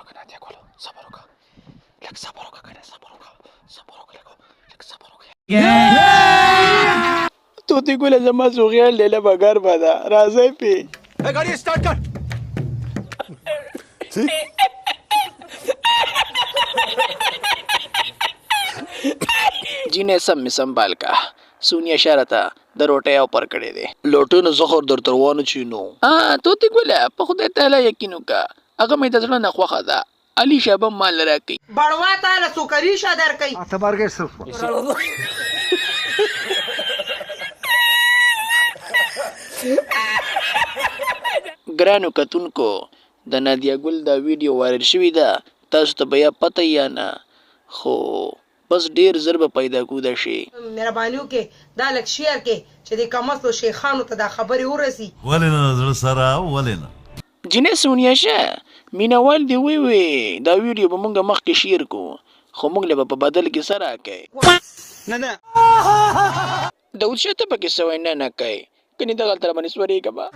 وکړه نادیه ګلو، صبر وکړه لږ، صبر وکړه کنه، صبر وکړه، صبر وکړه لږ لږ، صبر وکړه. طوطي ګله زما زوغیال دی، لبه ګرمه ده، راځئ پې. गाड़ी स्टार्ट कर। جینې سم مې سنبال کا، سونیا شاره ته د روټۍ او پر کړی دی. لوټې نه زخر در تروانه چینو. طوطي ګله په خدای تعالی یقین وکړه، هغه مې د زړه نه خوښه ده. علي شابه مال راکوي. بړوا تا له څوکري شه درکوي. ګرانو کتونکو، د نادیه ګل دا ویډیو وایرل شوې ده، تاسو ته به یا پته یا نه، خو بس ډیر زر به پیدا کوده شي. مهرباني وکړئ دا لږ شیر کې چې د کمسلو شیخانو ته دا خبرې ورسي. ولې نه زړه سره، ولې نه؟ جنې سونیا شه، مینوال دې وی وی دا ویډیو به مونږ مخکې شیر کو، خو مونږ له به په بدل کې څه راکوې؟ نه نه. داود شه، ته پکې څه وایې؟ نه نه کوې، کنې دغلته راباندې سورېږه به.